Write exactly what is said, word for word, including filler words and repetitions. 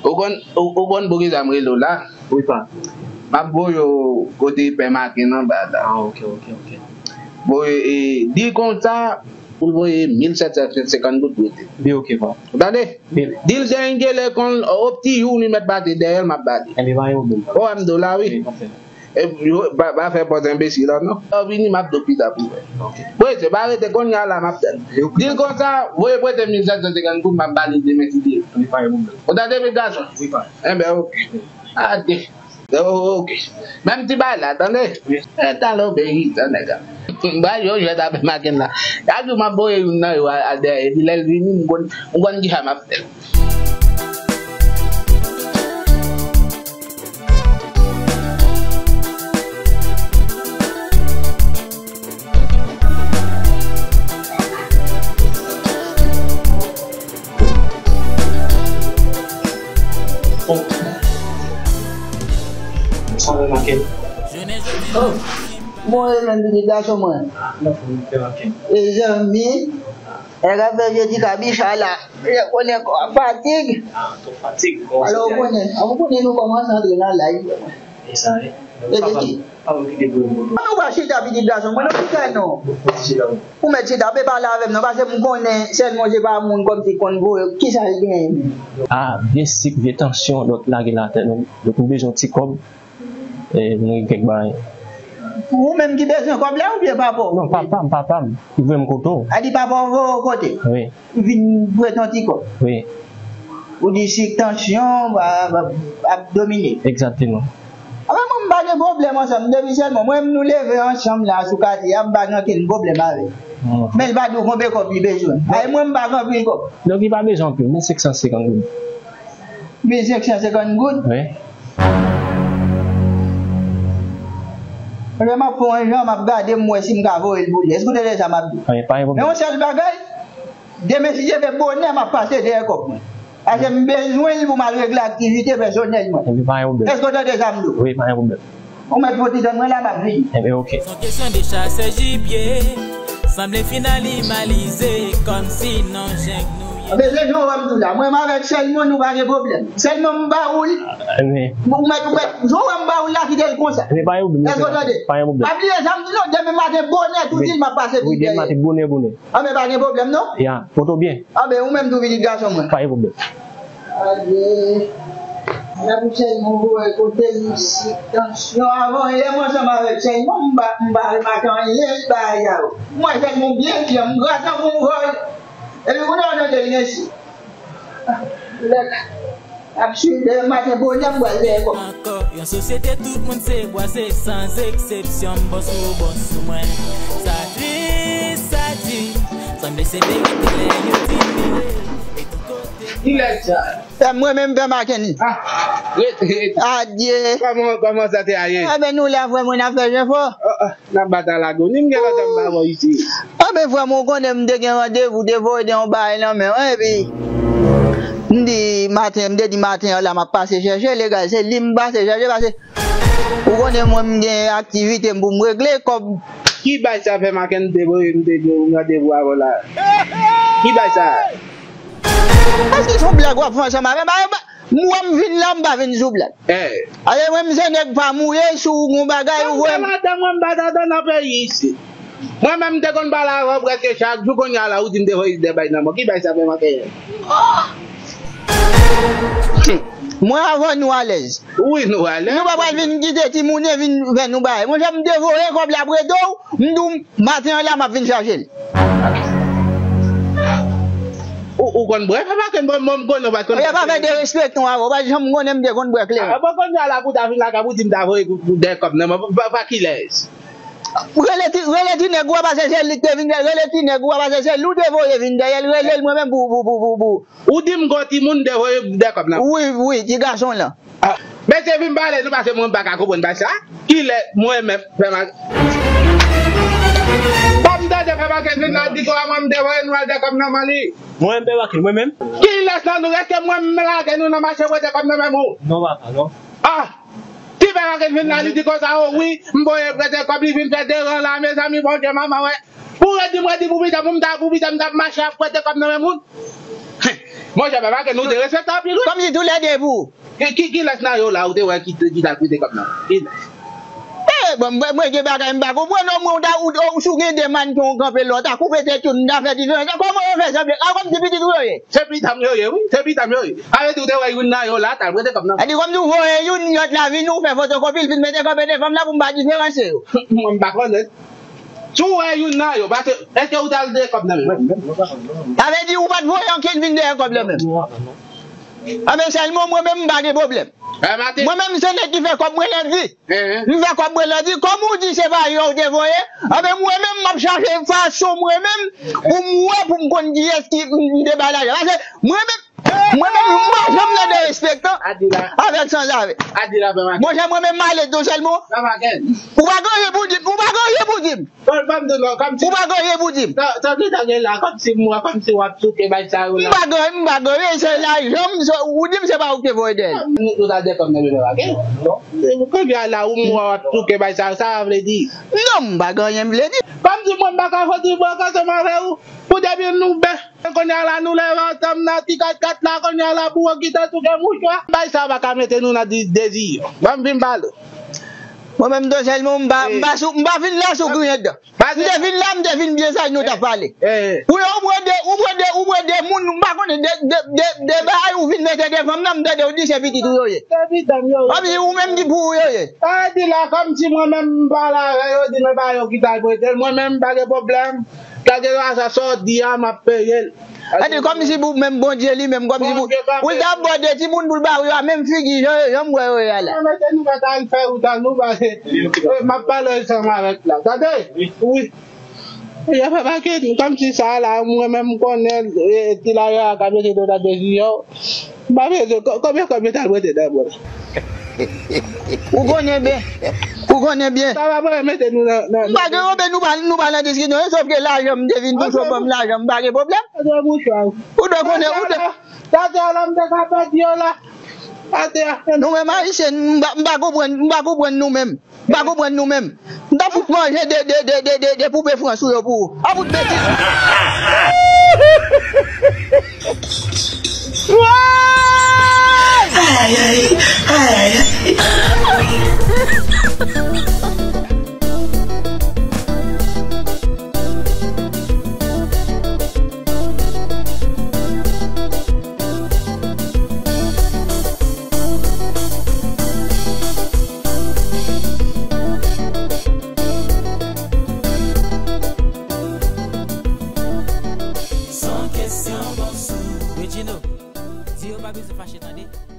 Ou konn, ou, ou konn poukisa m rele w la? Wi, pa. M ap voye w kote pè Maken anba la. Ah, ok, ok, ok. Voye, e, di l konsa, pou l voye mil sèt san senkant goud pou ete. Byen, ok, pa. Ou tande? Byen. Di l se yon gele konn, o, ti jou li mèt pase dèyè l, m ap ba li. Ebyen, pa gen pwoblèm. O, m do la, wi. Wi, pa fè. E, yo, pa, pa fè pòt enbesil la, non. Lè w vini, m ap di w pita pou wè. Ok. Prese, pa rete kounye a la, m ap tann. Di l konsa, voye prete mil sèt san senkant goud, m ap ba li demen si Dye vle. Wi, pa gen pwoblèm. Ou tande, pitit gason? Wi, pa. Enben, ok. Ade. O, ok. Menm ti bagay la, tande? Wi. E, talè w beni, tande, nèg la. M ba yo jwèt avè Maken la. Chak jou m ap voye youn nan yo al, al dèyè. Epi lè l vini, m konn, m konn kisa m ap fè. Sa va, Maken? Oh, mwen renmen pitit gason mwen. Mezanmi, nèg ap fè je ti kabicha la. Ou konnen kò a fatig. Ah, twòp fatig, kò a fatig. Alò, ou konnen, ou konnen nou kòmanse antre nan laj. E sa, wi. E de ki? Pa okipe pou yo. An nou pa chita, pitit gason mwen, nou chita non. Ou mèt chita, pe pale avè m non, paske m konnen sèlman se pa moun kòmsi konn voye, kisa l genyen menm? Ah, vye sik, vye tansyon, lòt lage l atè, nou, nou bezwen ti kòb, e, nou gen kèk bagay. Ou menm ki bezwen kòb la oubyen papa w? Non, papa m, papa m, ki voye m kote w. A di papa w voye w kote? Wi. Vin prete yon ti kòb. Wi. Ou di sik, tansyon, ap, ap, ap domine. Egzakteman. Anfen, mwen, m pa gen pwoblèm ansanm, depi sèlman mwen, nou leve ansanm la sou katye a, m pa gen okenn pwoblèm avè l. Mhm. Men l pa di w konbyen kòb li bezwen. Ay, mwen, m pa gen anpil kòb. Donk, li pa bezwen anpil, mil senk san senkant goud. Mil senk san senkant goud? Wi. Lè m ap fè yon jan, m ap gade, m wè si m ka voye l pou li. Èske w tande sa m ap di w? Wi, pa gen pwoblèm. Men yon sèl bagay, demen, si Dye vle, bonè, m ap pase dèyè kòb mwen. Paske m bezwen l pou m al regle aktivite pèsonèl mwen. Epi pa gen pwoblèm. Èske w tande sa m di w? Wi, pa gen pwoblèm. Ou mèt fè ti tann mwen la, m ap vini. Enben, ok. Se yon kesyon de chasè jibye, sanble finalize, kòmsi non, jan nou ye. Anben, se jan w wè m di w la, mwen, m avèk sèl moun, nou pa gen pwoblèm. Sèlman m ba ou l. Enben. Ou mèt, ou mèt, jan w wè m ba ou l la, kite l konsa. Enben, pa gen pwoblèm. Èske w tande? Pa gen pwoblèm. Pa bliye sa m di non, demen maten bonè, tou di l m ap pase pi dèyè. Wi, demen maten bonè, bonè. Anben, pa gen pwoblèm, non? Ya, poto byen. Anben, ou menm tou, pitit gason mwen. Pa gen pwoblèm. Amen. Nèg ou sèlman voye kote m, sik, tansyon, avan yè m ansanm avè l, sèlman m pa, m pa remake anyen, bagay sa yo. Mwen sèlman byen byen, m gra tankou m vòlè. Epi kounye a w tande l gen sik. Lè ap swiv demen maten bonè m pral dèyè kòb. Ankò yon sosyete tout moun se bwa, se sans exception, m bò sou bò sou mwen. Sa tris, sa di, sanble se verite lè yo di vire. E tout kote. Kilès sa? Frè m, mwen menm, frè Maken. Ah, rete, rete. Adye. Kòman, kòman sa te a ye? Enben, nou la, frè mwen, n ap fè jefò. Oh, oh. N ap bat a lagouni, m gen lontan m pa wè w isi. Anben, frè m, ou konnen m te gen randevou, te voye de yon bagay nan men w, epi m di maten, m te di maten an la, m ap pase chèche l, egal, se li m pase chèche, paske ou konnen mwen, m gen aktivite m pou m regle, kòb. Ki bagay sa frè Maken, m te voye, m te gen yon randevou avè w la? Ki bagay sa? Èske se yon blag w ap fè ansanm avè m? M wè m vin la, m pa vin sou blag. Eh. Ale, mwen, m se nèg pa mouye, si w gon bagay, ou wè m. Mwen, madanm mwen, m pa t atann nan peyi isit. Mwen menm, m te konn pale avè w prèske chak jou, kounye a la, ou di m te voye de bay nan men w. Ki bay sa fè manke? Mwen avè w, nou alèz. Wi, nou alèz. Nou pa pral vin kite timoun vin fè nou bagay. Monchè, m te voye kòb la prete w, m di w, maten an la, m ap vin chache l. Ou, ou konn bwè, papa, ke bon, bon, m konnen w pa t konn bwè. Oye, pa fè derespektan avè w, pa janm konnen m te konn bwè kleren. Ah, bon, kounye a la pou ta vin lakay pou di m ta voye pou, pou de kòb nan men w, pa, pa kilès? Rele ti, rele ti nèg ou a, paske se li k te vin, rele ti nèg ou a, paske se li w te voye vin dèyè l, rele l mwen menm pou, pou, pou, pou, pou. Ou di m gon timoun te voye de kòb nan men w? Wi, wi, ti gason lan. Ah, mesye, vin pale nou, paske mwen pa ka konprann bagay sa. Kilè mwen menm, frè Maken? Kòm m tande frè Maken vin la, di ke mwen m te voye nou al de kòb nan men li. Mwen menm, frè Maken, mwen menm? Kilès nan nou, èske mwen m lage nou nan mache voye de kòb nan men w? Non, papa, non. Ah! Ti frè Maken vin la, li di konsa, o wi, m voye prete kòb, li vin fè deran la, mezanmi, Bondye, manman, wè. Pou redi m, redi pou pita, pou m ta, pou pita, m t ap mache ap prete kòb nan men moun. Monchè, papa Ken, nou derespektan anpil, wi. Kòmsi toulède pou ou. Ki, ki, kilès nan yo la ou te wè ki, ki t al prete kòb nan? Kilès? Eh, bon, mwen, mwen gen bagay m pa konprann, non, mwen, ou ta, ou, ou, si w gen de mannequin, ou kanpe la, ou ta koupe tèt youn, m ta fè diferans. Kòman yo fè sanble? A, kòmsi pitit ou yo ye? Se pitit m yo ye, wi. Se pitit m yo ye. A vle di ou te wè youn nan yo la, t al prete kòb nan. A di kòmsi ou voye youn, lòt la vin, ou fè fotokopi, l vin mete kanpe de fanm nan pou m pa diferansye yo. Mwen, m pa konnen. Si w wè youn nan yo, paske, èske ou t al dèyè kòb nan menm? Sa vle di ou pa t voye ankenn vin dèyè kòb nan menm? Anben, sèlman mwen menm, m pa gen pwoblèm. Mwen menm, se nèg ki fè kòb mwen nan vi. M fè kòb mwen nan vi. Kòm ou di se pa yo ou te voye, anben, mwen menm, m ap chache fason mwen menm pou m wè, pou m konn kiyès ki m te bay lajan. Paske mwen menm, mwen menm, m pa janm nan derespektan avèk sanzave. Monchè, mwen menm, m ale tou sèlman. Ou pa gen anyen pou di m, ou pa gen anyen pou di m. Ou pa gen anyen pou di m. Sa, sa ki ta gen la, kòmsi mwen, kòmsi w ap souke bay sa yo la. M pa gen anyen, m pa gen anyen, se lajan m, se, ou di m se pa ou ki te voye dèyè l. Nou, nou ta dèyè kòb nan menm, pa gen. Kounye a la, ou mwen w ap souke bay sa yo, sa vle di? Non, m pa gen anyen m vle di. Kòmsi mwen m pa ka fouti pran ansanm avè w, pou depi nou bè, kounye a la, nou leve ansanm nan ti kat kat la, kounye a la, pou w kite souke mouchwa. Bay sa yo pa ka mete nou nan di, dezi yo. Ban m vin pale w. Mwen menm, tou sèlman, m pa, m pa sou, m pa vin la sou griyen dan. M te vin la, m te vin byen saj, nou t ap pale. Ou, ou pran de, ou pran de, ou pran de moun, m pa konnen, de, de, de, de bagay ou vin mete devan m nan, m tande ou di se pitit ou yo ye. Kòmsi ou menm ki pou ou yo ye. Sa vle di la, kòmsi mwen menm m pale avè yo, di men pa yo ki t al prete l, mwen menm m pa gen pwoblèm. Kalkeswa sa, sa w di a, m ap peye l. Sa vle di kòmsi pou menm Bondye li menm, kòmsi pou, pou l ta ba w de timoun pou l ba ou yo a menm figi jan, jan m wè yo ye a la. Mwen mete nou pa ta al fè wout an nou, paske, eh, m ap pale ansanm avèk la. Tande? Wi. Yo fè pake, kòmsi sa la, mwen menm m konnen, eh, ti lajan a ka mete nou nan dezi yo. M pa bezwen, ko-, konbyen kòb yo t al prete nan men w? Ou konnen byen. Ou konnen byen. Sa va mwen mete nou nan, nan, m pa gen anyen, nou pa, nou pa nan diskisyon, sòf ke lajan m te vin touche w ban m lajan, m pa gen pwoblèm. Ou dwe konnen, ou dwe. Sa te a la m te ka pèdi yo la. Sa te a. Nou menm Ayisyen, m pa, m pa konprann, m pa konprann nou menm. M pa konprann nou menm. M ta fout manje de, de, de, de, de, de poupe Frans ou yo pou ou. A bout betiz. Ay, ay, ay, ay. San kesyon, bon sou. Regino, di yo pa bezwen fache, tande.